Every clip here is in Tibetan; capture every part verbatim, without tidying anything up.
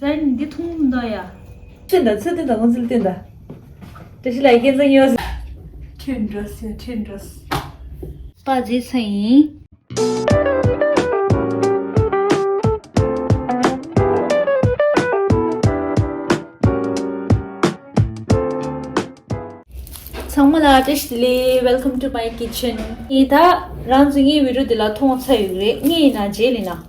ཟན་འདི་འཐུང་མི་འདུག་ཡ། ཁྱོད་འདྲ་ཚོད་བསྟན་དང་ཁོང་ཚོ་ལ་བསྟན་ད། བཀྲ་ཤིས་ལགས་སྐད་ཚང་ཡོད། ཁྱོད་འདྲ་ཟེར་ཁྱོད་འདྲ། པ་རྗེས་ཚ་ཡིན། ཚང་མ་ལ་བཀྲ་ཤིས་བདེ་ལེགས། Welcome to my kitchen. ངས་ད་རང་ཚོ་ངའི་བི་ཌིའོ་འདི་ལ་མཐོང་ཚར་ཡོད་རེད། ངས་ཡིན་ན་རྗེས་ལ་ཡིན་ན།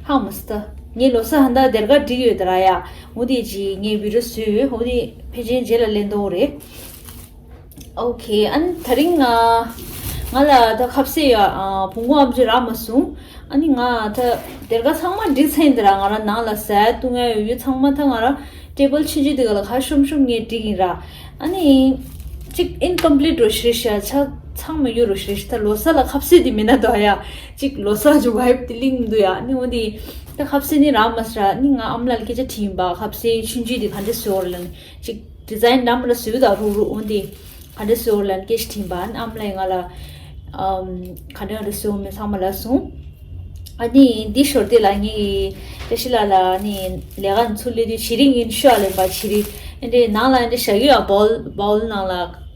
ཧང་མ་སི་ཏ། ངའི་ལོ་གསར་ཧན་ད་སྡེར་ཁ་བསྒྲིགས་ཡོད་ད་ར་ཡ། འོ་དེ་ཅི་ངའི་བི་ཌིའོ་བཟོས་ཡོད། འོ་དེ་ཕལ་ཆེར་རྗེས་ལ་ལེན་འདོད་རེད། ཨོ་ཁེ། ཨ་ནི་དེ་རིང་ང་ང་ལ་ད་ཁ་ཟས་ཡ། ཨ། བོང་གུ་ཨམ་ཅོག་རག་མ་སོང་། ཨ་ནི་ང་ད་སྡེར་ཁ་ཚང་མ་བསྒྲིགས་ཚར་ཡིན་ད་ར། ང་རང་ནང་ལ་ཟས་བཏུང་ཡ་ཡོད་ཡོད་ཚང་མ་ད་ང་རང་ཊེ་བལ་ཆུང་ཆུང་དེ་ག་ལ་ཁ་ཤོམ་ཤོམ་ངས་བསྒྲིགས་ཡིན་ར། ཨ་ནི་ཅིག་ཨིན་ཀམ་པི་ལིཊ་འགྲོ་ཤེས་ཤ་ཆ་ཚང་མ་ཡོད་རོ་ཤེས་ཤ། ད་ལོ་གསར་ལ་ཁ་ཟས་དེ་མེད་ན་དོ་ཡ། ཅིག་ལོ་གསར་གྱི་ཝའིབ་དེ་ལིང་མི་འདུག་ཡ། ཨ་ནི་འོ་དེ་ད་ཁ་ཟས་ནི་རག་མ་སོང་ར། ཨ་ནི་ང་ཨ་མ་ལགས་ལ་སྐད་ཆ་དྲིས་ཡིན་པ། ཁ་ཟས་ཆུང་ཆུང་དེ་ག་འདྲ་བཟོ་བ་ལ་ནི་ཅིག་ཌི་ཛའིན་འདྲ་མི་འདྲ་བཟོས་དང་རུག་རུག་འོ་དེ། ག་འདྲ་བཟོ་ལབ་སྐད་ཆ་དྲིས་པ། ཨ་མ་ལགས་ང་ལ་ཨམ་ག་འདྲ་ག་འདྲ་བཟོ་མིན་ཚང་མ་ལབ་སོང་། ཨ་ནི་འདི་ཞོར་དེ་ལ་ངས་བཀྲ་ཤིས་ལགས་ལ་ཨ་ནི་ལས་ཀ་ཚུར་སླེབས་དུས་བྱི་རིལ་ངས་ཤོ་ལེན་པ། བྱི་རིལ་ཨེ་འདྲའི་ནང་ལ་ཨེ་འདྲ་བཞག་གི་ཡོད། བའོལ་བའོལ་ནང་ལ་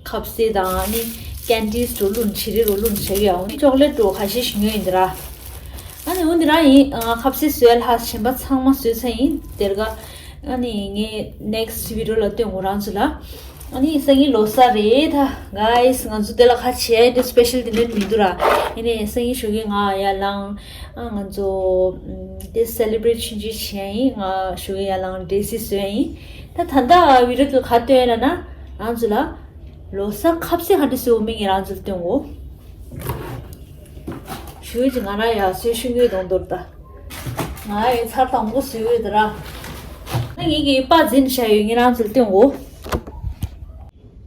ཁ་ཟས་དང་ཨ་ནི་ཀན་ཌིས་འགྲོ་བླུགས། བྱི་རིལ་འགྲོ་བླུགས་བཞག་གི་ཡོད། ཨ་ནི་ཅོག་ལེཊ་འགྲོ་ཁ་ཤས་ཤིག་ཉོས་ཡིན་ད་ར། ཨ་ནི་འོ་འདི་རང་ཡིན། ཨ། ཁ་ཟས་བཟོས་ལྷག་གཞན་པ་ཚང་མ་བཟོས་ཚར་ཡིན་སྡེར་ཁ། ཨ་ནི་ངས་ནེག་སི་ཊི་བི་ཌིའོ་ལ་སྟོན་དགོས་རང་ཚོ་ལ། ཨ་ནི་སང་ཉིན་ལོ་གསར་རེད་ད་གཱ་ཡིས། ང་ཚོ་དེ་ལ་ཁ་ཆེ་དེ་སི་པེ་ཤལ་དེ་འདྲ་མི་འདུག་ར། ཡིན་ནའི་སང་ཉིན་ཞོགས་ཀས་ང་ཡར་ལངས། ཨ། ང་ཚོ་ཨམ་དེ་སེ་ལེ་བྷི་རེཊ་ཆུང་ཆུང་བྱས་ཡིན། ང་ཞོགས་ཀས་ཡར་ལངས་ཌེ་སི་བཟོས་ཡིན། ད་ད་ལྟ་བི་ཌིའོ་དེ་ག་སྟོན་ཡིན་ན་ན་རང་ཚོ་ལ་ལོ་གསར་ཁ་ཟས་ག་འདྲ་བཟོས་ཡོད་མེད་ངས་རང་ཚོ་ལ་སྟོན་དགོས། ཞུ་ཅིག་ང་རང་ཡང་བཟོས་ཤེས་ཀྱི་ཡོད་དང་མདོར་ད། ང་ཡི་ཚར་དང་པོ་བཟོས་ཡོད་ད་ར། ཨ་ངེད་ཀྱིས་པ་འཛིན་བྱ་ཡོད། ངེད་རང་ཚོ་ལ་སྟོན་འོ།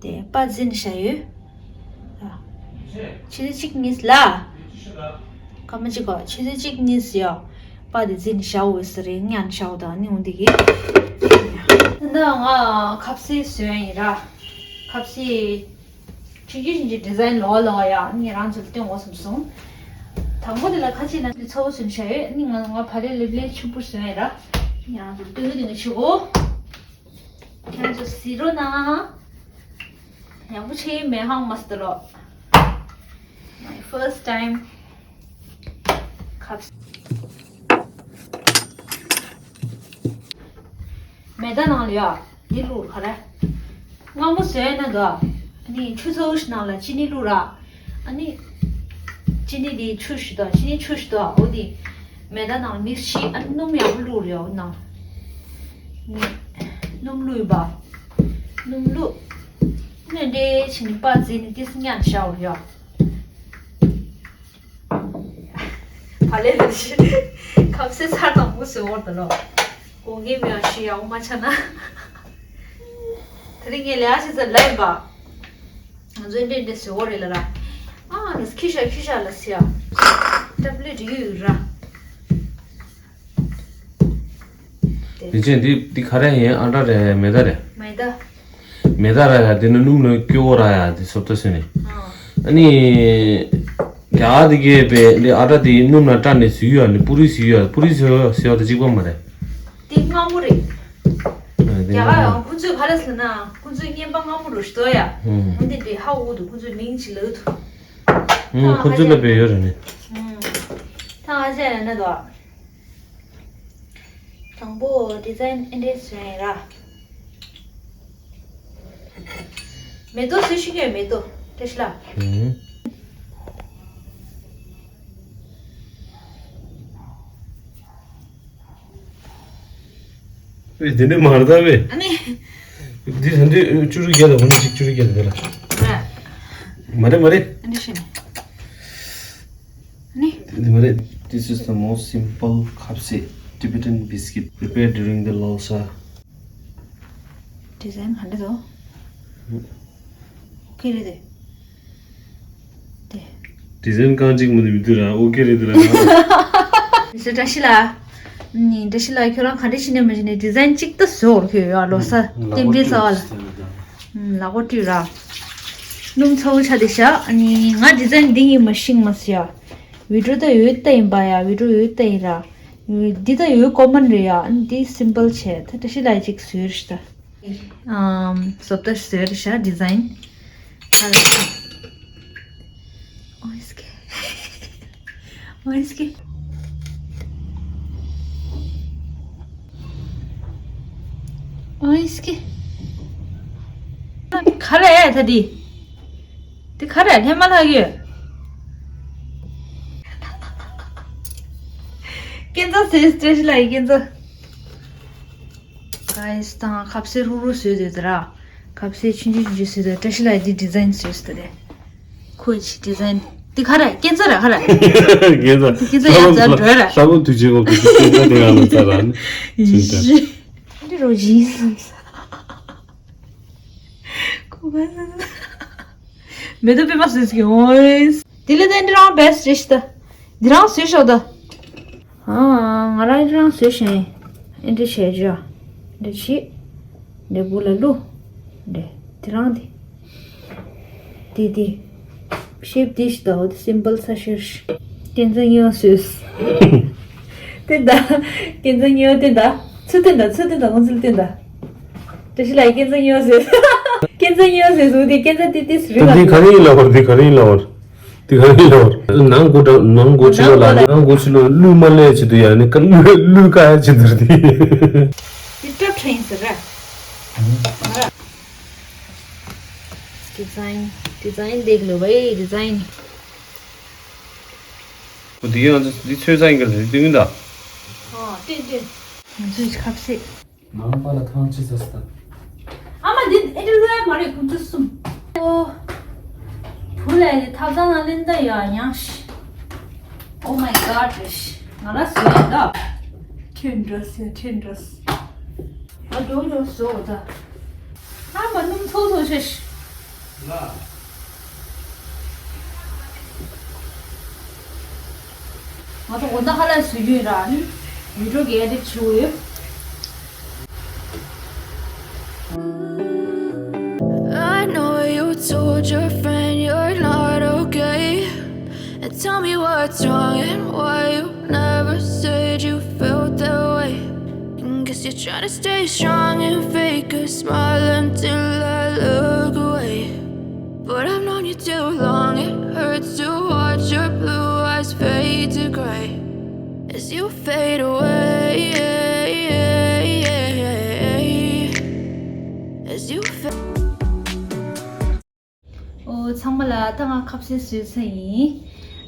དེ་པ་འཛིན་བྱ་ཡོད། ཆུ་ཚོད་གཅིག་གཉིས་ལ། སྐར་མ་གཅིག་གོ། ཆུ་ཚོད་གཅིག་གཉིས་ཡོད། པ་དེ་འཛིན་བྱའོ་ཟེར་རེད། ཉན་བྱའོ་དང་ནི་འོང་དེ་གི། ད་ང་ཁ་ཟས་བཟོས་ཡིན་ར། ཁ་ཟས། ཆུང་ཆུང་ཆུང་ཆུང་ཌི་ཛའིན་ལོག་ལོག་ཡ། ངས་རང་ཚོར་སྟོན་དགོས་བསམ་སོང་། དང་པོ་དེ་ལ་ཁ་ཆེ་ན་འདི་ཚ་བོ་བཟོས་བྱ་ཡོད། ནི་ང་ང་ཕ་རེ་ལེབ་ལེ་ཆུ་བུར་བཟོས་ཡ་ར། ངས་རང་ཚོར་སྟོན་གི་དེ་ངས་ཆུ་གོ། ཁྱེད་རང་ཚོ་གཟིགས་རོགས་གནང་། ཡག་པོ་ཆེ་མེད་ཧང་མ་སྟེ་ལོ། My first time. ཁབ། མེ་ད་ནང་ལ་ཡ། འདི་བླུགས་ག་རེ། མངར་མོ་བཟོས་ན་འདུག་ཨ་ནི་ཆུ་ཚ་བོ་ཞིག་ནང་ལ་ཅི་ནི་བླུགས་ར། ཨ་ནི་ཅི་ནི་དེ་ཆུ་ཞིག་འདུག་ཅི་ནི་ཆུ་ཞིག་འདུག་འོ་དེ་མེ་ད་ནང་མིག་སི་བྱས། ཨ་ནི་སྣུམ་ཡག་པོ་བླུགས་རེད། འོ་ནང་སྣུམ་བླུགས་ཡོད་པ། སྣུམ་བླུགས། ཨ་ནི་འདྲེ་ཕྱི་ནི་པ་བརྫིས་ནི་ཏིས་ཉན་བྱའོ་ཡ། ཕ་ལེ་ལེ་ཤི། ཁབ་སེ་ཚར་དང་པོ་སེ་འོར་ད་ལོ། གོང་གི་མི་ཡ་ཤི་ཡ་འོ་མ་ཆ་ན། དེ་རིང་ངས་ལས་ཨ་ཤི་ཟེར་ལ་ཡིན་པ། ང་ཚོའི་འདྲེ་འདྲེ་སེ་འོར་རེད་ལ་ར། ཨ་ནི་ཁི་ཤ་ཁི་ཤ་ལ་སི་ཡ། ཏབ་ལེ་འདྲི་ཡུ་ར། དེ་ཅན་འདི་འདི་ག་རེ་ཡིན། ཨ་འདྲ་རེད། མེ་ད་རེད། མེ་ད། མེ་ད་ར་ཡ། དེ་ནི་སྣུམ་ལ་སྐྱོ་བོ་ར་ཡ། དེ་སོབ་ཏ་སོན་ནི། ཨ་ནི་རྒྱ་གར་དེ་གས་པའི་འདི་ཨ་འདྲ་དེ་སྣུམ་ལ་བཀྲ་ནས་བཟོས་ཡོད། ཨ་ནི་པུ་རི་བཟོས་ཡོད། པུ་རི་བཟོས་ཡོད་ཟེར་བ་དེ་གཅིག་པ་མ་རེད། དེ་མངར་མོ་རེད། ཨ་དེ་རྒྱ་གར་མངར་མོ། ཡང་ཁོང་ཚོས་ག་རེ་ཟེར་ན་ཁོང་ཚོའི་བརྙན་པ་མངར་མོ་རུ་ཞིག་འདུག་ཡ། ཧུམ། འོན་ཏེ་དེ་ཧ་འུ་འདུག་ཁོང་ཚོའི་མིང་ཅིག་ལབ་འདུག་ཧུམ། ཁོང་ཚོ་ལ་བེད་ཡོད་རེད་ནི། ཧུམ། ད་ང་ཅག་ཡང་ན་འདུག་དང་པོ་ཌི་ཛའིན་ཨེ་འདྲས་བཟོས་ཡིན་ར། མེ་ཏོག་བཟོས་ཤེས་ཀྱི་ཡོད། མེ་ཏོག་བཀྲ་ཤིས་ལགས། ཧུམ། ཨེ་དེ་འདྲས་མ་རེད་ད་བས། ཨ་ནི། འདི་ད་འདི་བཅུ་དྲུག་བརྒྱ་དང་གོ་ན་ཅིག་བཅུ་དྲུག་བརྒྱ་དང་དེ་ལ། རེད། མ་རེད་མ་རེད། ཨ་ནི་ཤི་ནི། ཨ་ནི། འདི་མ་རེད། This is the most simple ཁབ་སེ Tibetan biscuit prepared during the Losar. ཌི་ཛའིན་ག་འདྲ་འདུག་ཨོ་ཁེ་རེད་དེ། དེ། ཌི་ཛའིན་རྐང་གཅིག་མ་གཏོགས་མི་འདུག་ར། ཨོ་ཁེ་རེད་དེ་ལ་ན། མི་སེར་བཀྲ་ཤིས་ལགས། ནི་བཀྲ་ཤིས་ལགས་ཁྱོད་རང་ག་འདྲ་ཞིག་ནས་མ་ཞིག་ནས་ཌི་ཛའིན་གཅིག་ད་བཟོ་འོར་ཁྱོད་ཡོད་ལོ་ས་རྟེན་འབྲེལ་རྩ་བ་ལ། ལག་པ་བཀྲུས་ར། སྣུམ་ཚ་བོ་ཆ་དེ་བཞག་ནི་ང་ཌི་ཛའིན་འདི་ཡིན་མ་ཤིང་མ་ཟེར་ཡ། བི་ཌིའོ་ད་ཡོད་ད་ཡིན་པ་ཡ། བི་ཌིའོ་ཡོད་ད་ཡིན་ར། འདི་ད་ཡོད་ཀོ་མན་རེད་ཡ། འདི་སིམ་པལ་བྱས། ད་བཀྲ་ཤིས་ལགས་ཅིག་བཟོས་རེད་ཤག་ཨམ། བཟོ་ལྟ་བཟོས་རེད་ཤག་ཌི་ཛའིན། ཨོ་ཨིས་ཀེ། ཨོ་ཨིས་ཀེ། ཨོ་ཨིས་ཀེ། ག་རེ་ད་འདི། འདི་ག་རེ་སླེབས་མ་ལྷག་ཡོད། སྐྱེན་ཚ་ཟེར། བཀྲ་ཤིས་ལགས་ཀྱི་སྐྱེན་ཚ། ག་ཡིས་དང་ཁ་ཟས་ཧྲུག་ཧྲུག་བཟོས་འདུག་ད་ར། ཁ་ཟས་ཆུང་ཆུང་ཆུང་ཆུང་བཟོས་འདུག་བཀྲ་ཤིས་ལགས་འདི་ཌི་ཛའིན་བཟོས་འདུག་དེ། ཁོ་ཡི་ཌི་ཛའིན། འདི་ག་རེ་སྐྱེན་ཚ་ར་ག་རེ། སྐྱེན་ཚ། སྐྱེན་ཚ་ཡ་ཚ་འགྲོ་ར། ལྷ་མོ་དུས་ཆེན་གོ་གི་སྐྱེན་ཚ་དེ་ག་ལ་ཚ་ར་ནི། ཡི་ཤི། འདི་རོ་ཇིན་སམ་ས། ཁོ་ག་ས། མེ་ཏོག་པད་མ་བཟོས་ཀྱི་ཨོ། དེ་ལས་དེ་འདི་རང་བེ་སི་ཊི་རེད་ཤི་ད། འདི་རང་བཟོས་ཤོག་ད། ཨ། ང་རང་འདི་རང་བཟོས་ཤིང་། ཨེ་འདྲ་བྱས་བྱ། འདྲ་བྱེད། འདྲ་བུ་ལ་བླུག་འདྲ། དེ་རང་དེ། དེ་དེ། ཤེབ་དེ་ཤི་ད། འོ་དེ་སིམ་པལ་ས་ཤེར་ཤི། སྐྱེན་ཚ་གཉིས་པ་བཟོས། དེ་ད། སྐྱེན་ཚ་གཉིས་པ་དེ་ད། ཚུར་དེ་ད། ཚུར་དེ་ད། ཁོང་ཚོ་དེ་ད། བཀྲ་ཤིས་ལགས་སྐྱེན་ཚ་གཉིས་པ་བཟོས། སྐྱེན་ཚ་གཉིས་པ་བཟོས་སོང་། དེ་སྐྱེན་ཚ་དེ་དེ་རི་ལ། འདི་ག་རེ་ཡིན་ལབ་པར། འདི་ག་རེ་ཡིན་ལབ་པར། དེ་ག་རེ་ལབ། ནང་སྒོ་དང་ནང་སྒོ་ཕྱི་ལོགས་ལ། ནང་སྒོ་ཕྱི་ལོགས་གླུད་མ་ལས་བྱེད་དུ་ཡ་ནི་ཀ་གླུད་ཀ་ཡ་བྱེད་དུ་རེད། དེ་སྐྲ་ཕྲེང་ཟེར་ར། ང་ར། ཌི་ཛའིན། ཌི་ཛའིན་འདེགས་ལོ་བའི་ཌི་ཛའིན། འོ་དེ་ཡང་འདི་ཚོའི་ས་ཡིན་ག་རེད། དེ་མིན་ད། ཨ་ཏེ་ཏེ། ང་ཚོའི་ཁ་ཟས། མ་འོངས་པ་ལ་ཐང་ཆད་ས་སི་ད། ཨ་མ་འདི་ཨེ་འདྲ་ལོས་མ་རེད། ཁོང་ཚོ་གསུམ། ཨོ། བུ་ལས་ལས་ཐབ་ཚང་ནང་ལེན་ད་ཡ་ཡང་ཤི། Oh my god རེད་ཤི། ང་ར་བཟོས་ཡ་ད། ཁྲེན་འགྲོ་སི་ཁྲེན་འགྲོ་སི། ཨ་འགྲོ་འགྲོ་བཟོ་འོ་ད། ཨ་མ་སྣུམ་ཚོགས་ཚོགས་ཤི་ཤི། ལ། ང་ཚོ་དགོང་དག་ཁ་ལག་བཟོ་རྒྱུ་ཡིན་ར། ཨ་ནི་ཡུ་ཊུབ་གི་ཨེ་ཌིཊ་བྱེད་དགོས་ཡོད། I know you told your friend you're not okay. And tell me what's wrong and why you never said you felt that way. And guess you're trying to stay strong and fake a smile until I look away. But I've known you too long, it hurts to watch your blue eyes fade to gray as you fade away. As you fade. ཨོ་ཚང་མ་ལ་ད་ང་ཁ་ཟས་བཟོས་ཚར་ཡིན།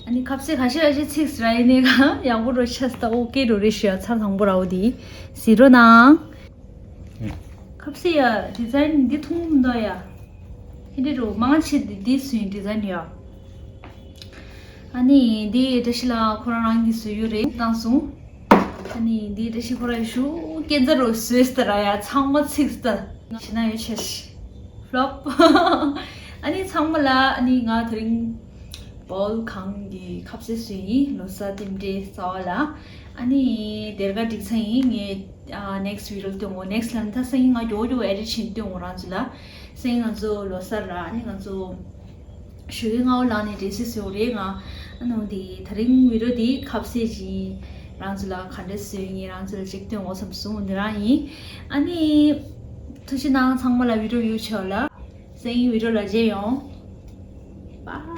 ཨ་ནི་ཁ་ཟས་ཁ་ཤས་ཁ་ཤས་ཚིག་ཟེར་ཡིན་ནའི་གང་ཡག་པོ་རོ་ཆགས་ད། ཨོ་ཀེ་རོ་རེ་ཞུ་ཡ། ཚར་དང་པོ་ར་བོ་དེ་གཟིགས་རོགས་གནང་། ཁ་ཟས་ཡ་ཌི་ཛའིན་འདི་མཐོང་མི་འདུག་ཡ། ཧི་འདི་རུ་མང་ཆེ་འདི་འདི་སུ་ཡིན་ཌི་ཛའིན་ཡ། ཨ་ནི་འདི་བཀྲ་ཤིས་ལགས་ཁོ་རང་རང་གིས་བཟོས་ཡོད་རེད་བཏང་སོང་། ཨ་ནི་འདི་བཀྲ་ཤིས་ཁོ་རང་ཞུ་སྐྱེན་ཚ་རུ་བཟོས་ཏེ་ར་ཡ། ཚང་མ་ཚིག་སྟེ་ཞེ་ན་ཡོད་ཆེ་ཤི། ཕློབ། ཨ་ནི་ཚང་མ་ལ་ཨ་ནི་ང་དེ་རིང་བོལ་གང་གི་ཁ་ཟས་བཟོས་ཡིན། ལོ་གསར་རྟེན་འབྲེལ་རྩ་བ་ལ། ཨ་ནི་དེར་ག་འགྲིག་ཚར་ཡིན། ངས་ཨ་next video སྟོན་འོ། next ལབ་ན་ད་སང་ཉིན་ང་མགྱོགས་མགྱོགས་edit བྱེད་སྟོན་འོ་རང་ཚོ་ལ། སང་ཉིན་ང་ཚོ་ལོ་གསར་ར། ཨ་ནི་ང་ཚོ་ཞོགས་ཀས་སྔ་པོ་ལངས་ནས་འགྲེང་བཤད་བཟོས་འོ་རེད་ང་། ཨ་ནི་འོ་དེ་དེ་རིང་video འདི་ཁ་ཟས་ཅིག་རང་ཚོ་ལ་ག་འདྲ་བཟོས་ཡིན་རང་ཚོ་ལ་ཅིག་སྟོན་འོ་བསམ་སོང་། འོ་འདི་རང་ཡིན། ཨ་ནི་ཐུགས་རྗེ་གནང་ཚང་མ་ལ། video view བྱས་ལ། སང་ཉིན་video ལ་མཇལ་ཡོང་། Bye.